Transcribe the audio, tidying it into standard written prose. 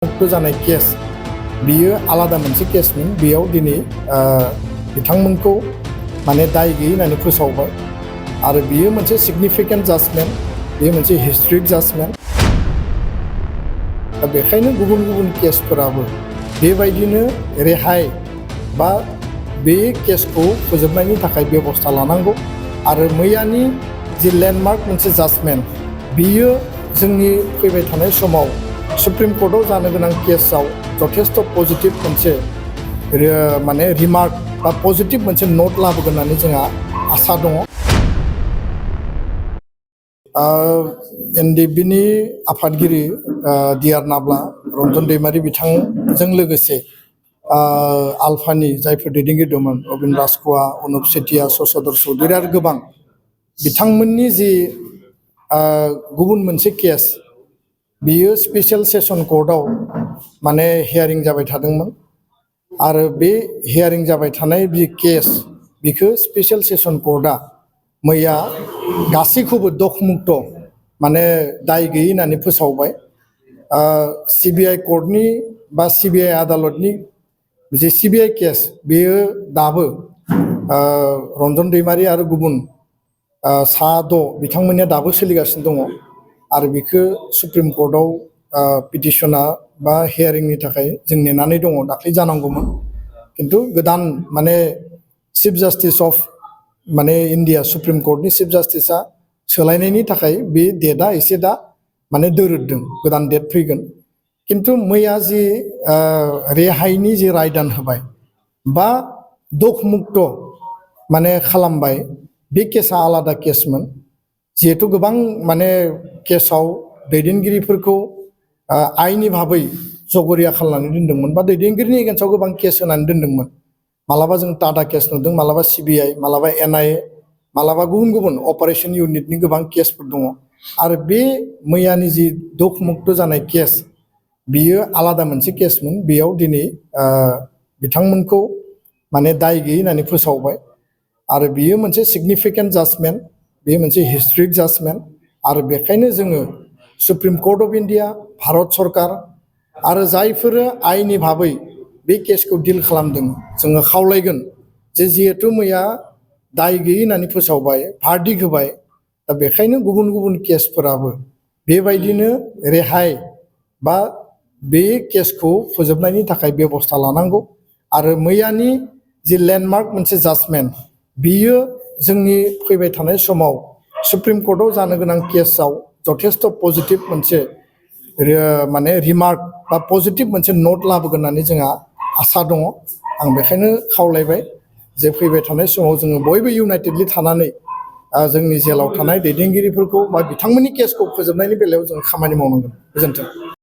मुक्त जानाय केस बियो आलादा मोनसे केसमोन बेयाव दिनै बिथांमोनखौ माने दाय गैयै होननानै फोसावबाय आरो बियो मोनसे सिगनिफिकेन्ट जाजमेन्ट बेयो मोनसे हिस्ट्रिक जाजमेन्ट दा बेखायनो गुबुन गुबुन केसफोराबो बेबायदिनो रेहाय बा बे केसखौ फोजोबनायनि थाखाय बेबस्था लानांगौ आरो मैयानि जि लेन्डमार्क मोनसे जाजमेन्ट बियो जोंनि फैबाय थानाय समाव सुप्रिम कर्टआव जानो गोनां केसआव जथेस्थ पजिटिभ मोनसे माने रिमार्क बा पजिटिभ मोनसे नोट लाबोगोन होननानै जोंहा आसा दङ। एनडिएफबिनि आफादगिरि डिआर नाब्ला रनजन दैमारि बिथांजों लोगोसे आलफानि जायफोर दैदेनगिरि दंमोन अबिन राजख'वा अनुप सेतिया शशधर चौधुरी आरो गोबां बिथांमोननि जि गुबुन मोनसे केस बियो स्पेशल सेसन कर्टआव माने हियारिं जाबाय थादोंमोन आरो बे हियारिं जाबाय थानाय बि केस बिखौ स्पेशल सेसन कर्टआ मैया गासैखौबो दखमुक्त माने दाय गैयै होननानै फोसावबाय। सिबिआइ कर्टनि बा सिबिआइ आदालतनि जे सिबिआइ केस बेयो दाबो रनजन दैमारि आरो गुबुन सा 6 बिथांमोननिया दाबो सोलिगासिनो दङ आरो बेखौ सुप्रिम कर्टआव पिटिसना बा हियारिंनि थाखाय जों नेनानै दङ। दाख्लै जानांगौमोन खिन्थु गोदान माने चिफ जास्टिस अफ माने इन्डिया सुप्रिम कर्टनि चिफ जास्टिसआ सोलायनायनि थाखाय बे डेटआ एसे दा माने दोरोददों गोदान डेट फैगोन। खिन्थु मैया जि रेहायनि जि रायदान होबाय बा दखमुक्त माने खालामबाय बे केसा आलादा केसमोन जिहेतु गोबां माने केसाव दैदेनगिरिफोरखौ आइनि भाबै जगरिया खालामनानै दोनदोंमोन बा दैदेनगिरिनि एगेन्स्टआव गोबां केस होनानै दोनदोंमोन। मालाबा जों टाटा केस नुदों, मालाबा सिबिआइ, मालाबा एनआइए, मालाबा गुबुन गुबुन अपारेशन इउनिटनि गोबां केसफोर दङ आरो बे मैयानि जि दखमुक्त जानाय केस बियो आलादा मोनसे केसमोन बेयाव दिनै बिथांमोनखौ माने दाय गैयै होननानै फोसावबाय आरो बियो मोनसे सिगनिफिकेन्ट जाजमेन्ट बेयो मोनसे हिस्ट्रिक जाजमेन्ट आरो बेखायनो जोङो supreme court of India, Bharat सरकार आरो जायफोर आइनि भाबै बे केसखौ डिल खालामदों जोङो खावलायगोन जे जिहेतु मैया दाय गैयै होननानै फोसावबाय भार्डिक्ट होबाय दा बेखायनो गुबुन गुबुन केसफोराबो बेबायदिनो रेहाय बा बे केसखौ फोजोबनायनि थाखाय बेबस्था लानांगौ आरो मैयानि जि लेन्डमार्क मोनसे जाजमेन्ट बियो जोंनि फैबाय थानाय समाव सुप्रिम कर्टआव जानो गोनां केसआव जथेस्थ पजिटिभ मोनसे माने रिमार्क बा पजिटिभ मोनसे नोट लाबोगोन होननानै जोंहा आसा दङ। आं बेखायनो खावलायबाय जे फैबाय थानाय समाव जोङो बयबो इउनाइटेडलि थानानै जोंनि जेलाव थानाय दैदेनगिरिफोरखौ बा बिथांमोननि केसखौ फोजोबनायनि बेलायाव जों खामानि मावनांगोन। गोजोन्थों।